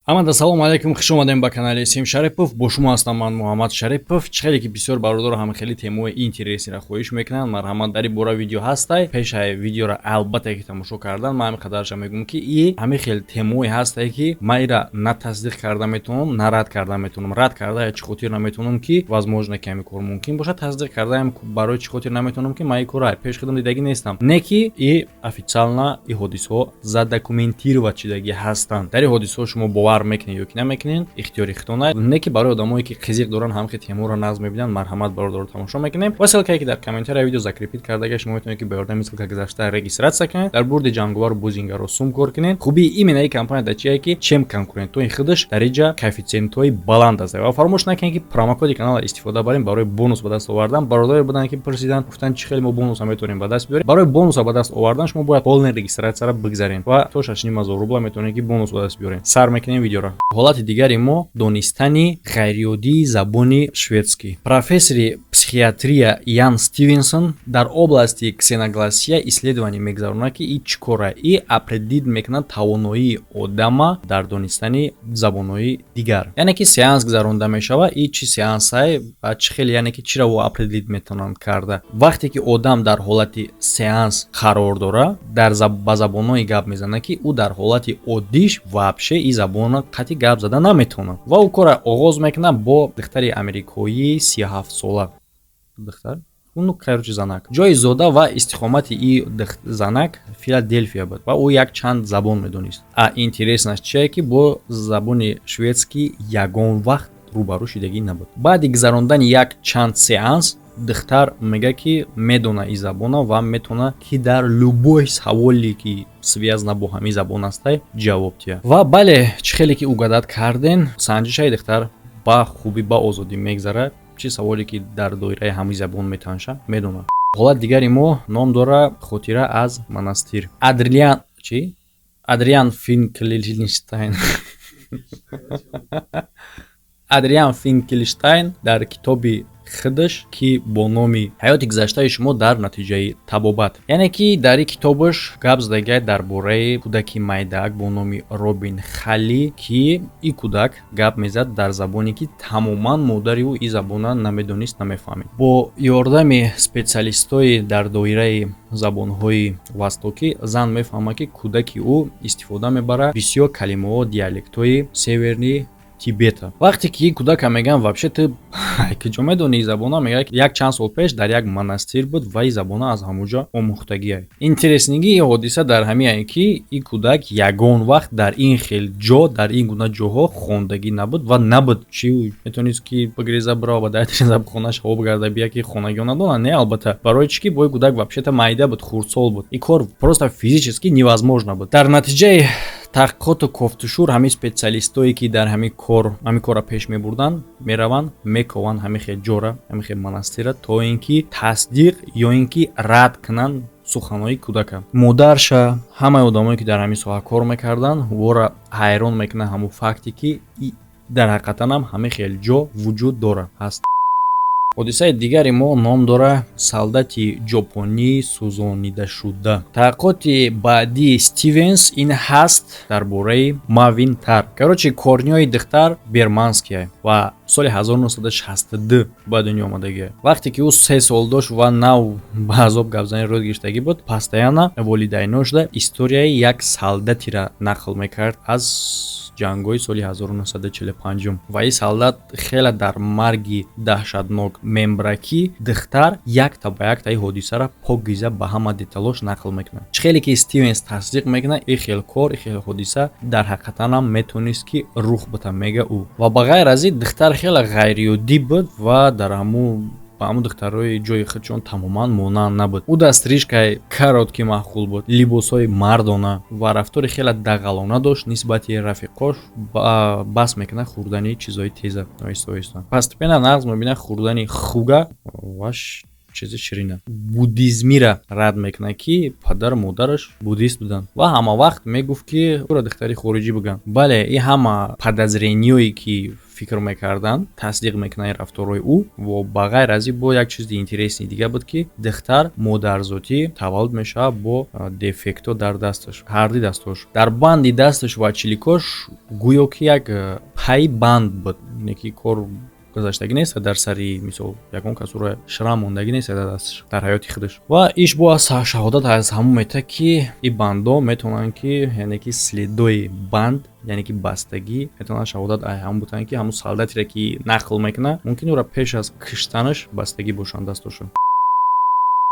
Ҳамада салому алайкум, хуш омадем ба канали Сим Шарипов. Бо шумо ҳастам ман, Муҳаммад Шарипов. Чӣ хеле ки бисёр бародаро ҳама хеле темаҳои интересный ро хоҳиш мекунанд, марҳамат, дар ин бора видео ҳастай. Пешаи видеоро албатта ки тамошо кардан, ман ҳамин қадарша мегӯям, ки и ҳамин хел темаҳое ҳастай, ки ман ира на тасдиқ карда метавонам, на рад карда метавонам. Рад карда чӣ хотир наметавонам, ки возможно, ки ҳамин кор мумкин бошад. Тасдиқ кардаам барои чӣ хотир наметавонам, ки ман ин корро пеш худам дидагӣ нестам. Не ки и официально и ҳодисаҳо задокументировать шидагӣ ҳастанд. Дар ин ҳодисаҳо шумо бовар мекунед ё ки намекунед, ихтиёри худтона. Не ки барои одамое ки қизиқ доранд, ҳамхел темаро нағз мебинанд, марҳамат, бародаро, тамошо мекунем. Ва ссылка е ки дар комментария видео закрепить кардага, шумо метавонед, ки ба ёрдами ссылка гузашта регистрация кунед, дар бурди ҷанговару бузингаро сум кор кунед. Хубии именно ин компания дар чие, ки чем конкурентҳои худаш дар инҷа коэффициентҳои баланд аст. Ва фаромӯш накунед, ки промокоди каналро истифода барем барои бонус ба даст овардан. Бародаре буданд, ки пурсиданд, гуфтанд, чӣ хеле мо бонуса метавонем ба даст биёрем. Барои бонуса ба даст овардан шумо бояд полный регистрация ро бигзаред ва то 6500 рубла метавонед, ки бонус ба даст биёред. Сар мекунем видеоро. Ҳолати дигари мо: донистани ғайриоддии забони шведскӣ. Профессори психиатрия Ян Стивенсон дар области ксеногласия исследование мегузаронад, ки и чӣ кора, и определить мекунад тавоноии одама дар донистани забонҳои дигар. Яъне ки сеанс гузаронда мешавад. И чӣ сеансае ва чӣ хеле, яъне ки чиро ӯ определить метавонанд карда? Вақте ки одам дар ҳолати сеанс қарор дорад, дар ба забонҳое гап мезанад, ки ӯ дар ҳолати оддиш вообще и забона қатъи гап зада наметавонад. Ва ӯ кора оғоз мекунад бо духтари амрикоии 37-сола. Духтар, ну, короче, занак. Ҷои зода ва истиқомати и занак Филаделфия буд ва ӯ як чанд забон медонист. А интересно ш чие, ки бо забони шведскӣ ягон вақт рӯбарӯ шидагӣ набуд. Баъди гузарондани як чанд сеанс духтар мега, ки медона и забона ва метавона, ки дар любой саволе, ки связана бо ҳамин забон ҳастай, ҷавоб диҳад. Ва бале, чӣ хеле ки угадать карден, санҷишаи духтар ба хубӣ, ба озодӣ мегзарад. Чӣ саволе ки дар доираи ҳамин забон метанша, медонад. Ҳолати дигари мо ном дора «Хотира аз монастир». Адриан чӣ, Адриан Финклштайн, Адриан Финкелштайн дар китоби худаш, ки бо номи «Ҳаёти гузаштаи шумо дар натиҷаи табобат», яъне ки дар ин китобаш гап задагиай дар бораи кӯдаки майдаак бо номи Робин Халли, ки ин кӯдак гап мезад дар забоне, ки тамоман модари ӯ ин забона намедонист, намефаҳмид. Бо ёрдами специалистҳои дар доираи забонҳои востокӣ зан мефаҳмад, ки кӯдаки ӯ истифода мебарад бисёр калимаҳо, диалектҳои северный Тибета. Вақте ки ин кӯдака мегӯянд: «Вообще ту куҷо медонӣ ин забона?», мегӯяд, як чанд сол пеш дар як монастир буд ва ин забона аз ҳамонҷо омӯхтагиай. Интересный гии ин ҳодиса дар ҳамиае, ки ин кӯдак ягон вақт дар ин хел ҷо, дар ин гуна ҷоҳо хондагӣ набуд ва набуд. Чӣ метавонист, ки бигреза, бирава ба дар хона, шаво бигарда бия, ки хонагиҳо надонанд? Не, албатта. Барои чӣ ки бо ин кӯдак вообще-то майда буд, хурдсол буд, ин кор просто физически невозможно буд. Дар натиҷаи таҳқиқоту кофтушӯр ҳамин специалистое, ки дар ҳамин кор, ҳамин корро пеш мебурданд, мераванд, мекованд ҳамин хел ҷора, ҳамин хел монастира, то ин ки тасдиқ ё ин ки рад кунанд суханҳои кӯдака. Модарша, ҳамаи одамое, ки дар ҳамин соҳа кор мекарданд, вора ҳайрон мекунанд ҳамун факте, ки дар ҳақиқатан ҳам ҳамин хел ҷо вуҷуд дорад, ҳаст. Ҳодисаи дигари мо ном дора «Солдати ҷопонӣ сӯзонидашуда». Таҳқиқоти баъдии Стивенс ин ҳаст дар бораи Мавин Тар. Короче, корни ҳои духтар бирманския ва соли 1962 ба дунё омадагия. Вақте ки ӯ 3 сол дошт ва нав ба азоб гапзанӣ рӯз гирифтагӣ буд, постоянно волидайношда историяи як солдатира нақл мекард аз ҷангҳои соли 1945. Ва ин солдат хеле дар марги даҳшатнок мембра, ки духтар якта ба якта ин ҳодисаро покиза ба ҳама деталош нақл мекунад. Чӣ хеле ки Стивенс тасдиқ мекунад, ин хел кор, ин хел ҳодиса дар ҳақиқатан ҳам метавонист, ки рух бита, мега ӯ. Ва ба ғайр аз ин, духтар хеле ғайриоддӣ буд ва дар ҳамун ба ҳамун духтарҳои ҷои худшон тамоман монанд набуд. Ӯ да стрижка и короткий маъқул буд, либосҳои мардона ва рафтори хеле дағалона дошт нисбати рафиқош. Бас мекунад хӯрдани чизҳои теза оҳиста оҳиста, постепенно нағз мебинад хӯрдани хуга ва чизи ширина. Буддизмира рад мекунад, ки падару модараш буддист буданд ва ҳама вақт мегуфт, ки ӯро духтари хориҷӣ бигӯянд. Бале, ин ҳама подозрение ҳое, ки фикр мекарданд, тасдиқ мекунанд ин рафторҳои ӯ. Ва ба ғайр аз ин, бо як чизи интересный дига буд, ки духтар модарзотӣ таваллуд мешавад бо дефектҳо дар дасташ, ҳарди дастош. Дар банди дасташ ва чиликош гӯё ки як пайбанд буд, не ки кор гузаштагӣ нест дар сари, мисол, ягон кас ӯро шрам мондагӣ нест дар дасташ дар ҳаёти худаш. Ва иш бо шаҳодат аз ҳамон мета, ки ин бандо метавонанд ки, яъне ки следои банд, яъне ки бастагӣ, метавонанд шаҳодат ай ҳамон бутанд, ки ҳамун солдатере ки нақл мекунад, мумкин ӯро пеш аз киштанаш бастагӣ бошанд дастоша.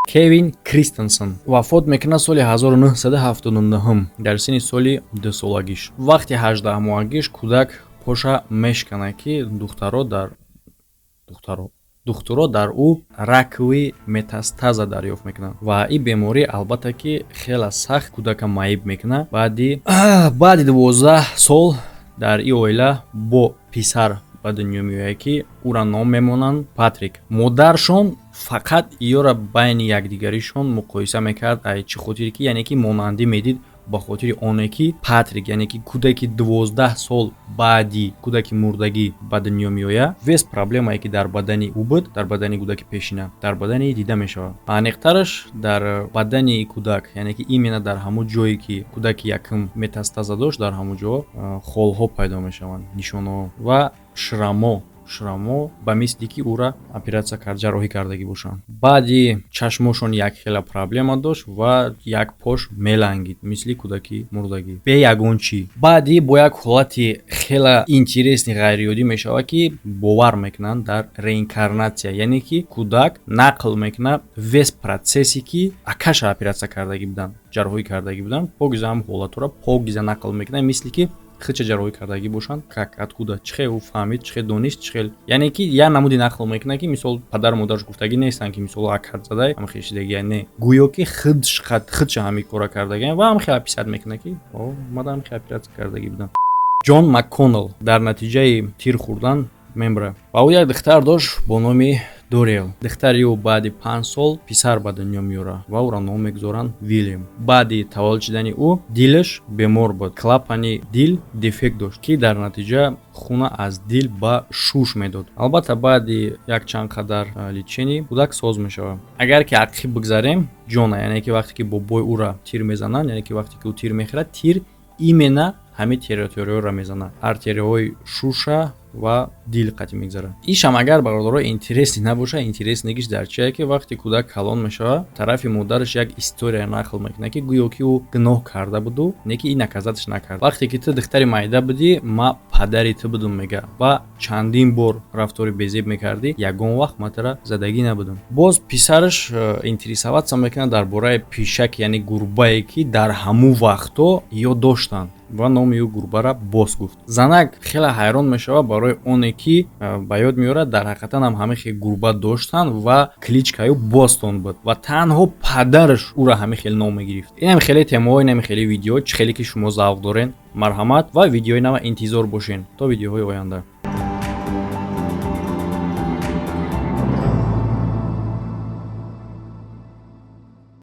Кевин Кристенсен вафот мекунад соли 1979 дар синни соли 2-солагиш. Вақти 18-моҳагиш кӯдак поша мешканад, ки духтаро дар духтаро духтуро дар ӯ раковый метастаза дарёфт мекунанд. Ва ин беморӣ, албатта, ки хеле сахт кӯдака маиб мекунад. Баъди 12 сол дар ин оила бо писар ба дунё меояд, ки ӯра ном мемонанд Патрик. Модаршон фақат иёра байни якдигаришон муқоиса мекард. Ай чӣ хотире ки, яъне ки, монандӣ медид, ба хотири оне ки Патрик, яъне ки кӯдаки 12 сол баъди кӯдаки мурдагӣ ба дунё меояд, весь проблемае ки дар бадани ӯ буд, дар бадани кӯдаки пешина, дар бадани дида мешавад. Аниқтараш, дар бадани кӯдак, яъне ки именно дар ҳамун ҷое ки кӯдаки якум метастаза дошт, дар ҳамун ҷо холҳо пайдо мешаванд, нишонаҳо ва шрамо, ба мисли ки ӯра оператсия кард, ҷарроҳӣ кардагӣ бошанд. Баъди чашмошон як хела проблема дошт ва як пош мелангид, мисли кӯдаки мурдагӣ, бе ягон чӣ. Баъди бо як ҳолати хела интересный, ғайриоддӣ мешавад, ки бовар мекунанд дар реинкарнатсия, яъне ки кӯдак нақл мекунад весь процессе ки акаша оператсия кардагӣ буданд, ҷарроҳӣ кардагӣ буданд, покиза ҳам ҳолатҳоро покиза нақл мекунад, мисли ки хича ҷарроҳӣ кардагӣ бошанд. Как, откуда, чӣ хел ӯ фаҳмид, чӣ хел донист, чӣ хел, яъне ки як намуди нақл мекунад, ки мисол падару модараш гуфтагӣ нестанд, ки мисол акар задай, ҳамхел шидагия не, гӯё ки худша ҳамин кора кардагиам ва ҳамхел описать мекунад, ки мада ҳамхел оператсия кардагӣ будам. Ҷон Макконнелл дар натиҷаи тир хӯрдан мемирад ва ӯ як духтар дошт бо номи Дориел. Духтари ӯ баъди 5 сол писар ба дунё меорад ва ӯро ном мегузоранд Вилям. Баъди таваллуд шудани ӯ дилаш бемор буд, клапани дил дефект дошт, ки дар натиҷа хуна аз дил ба шуш медод. Албатта, баъди якчанд қадар лечение кӯдак соз мешавад. Агар ки ақиб бигзарем, ҷона, яъне ки вақте ки бобои ӯра тир мезананд, яъне ки вақте ки ӯ тир мехӯрад, тир именно ҳамин территорияҳоро мезанад, артерияҳои шуша ва дил қатъи мегзарад. Ишам агар, бародаро, интересный набошад, интересныйгиш дар чие, ки вақте кӯдак калон мешавад, тарафи модараш як история нақл мекунад, ки гӯё ки ӯ гуноҳ карда буду, не ки ин наказатьш накард. Вақте ки ту духтари майда будӣ, ма падари ту будум, мега, ва чандин бор рафтори безеб мекардӣ, ягон вақт ма тура задагӣ набудам. Боз писараш интересоваться мекунад дар бораи пишак, яъне гурбае, ки дар ҳамун вақтҳо ё доштанд, ва номи ӯ гурбара Бос гуфт. Занак хеле ҳайрон мешавад барои оне ки ба ёд меорад, дар ҳақиқатан ҳам ҳамин хел гурба доштанд ва кличкаю Бостон буд ва танҳо падараш ӯра ҳамин хел ном мегирифт. Инам хеле темаҳо, инам хеле видео, чӣ хеле ки шумо завқ дорен, марҳамат, ва видеои нава интизор бошен. То видеоҳои оянда.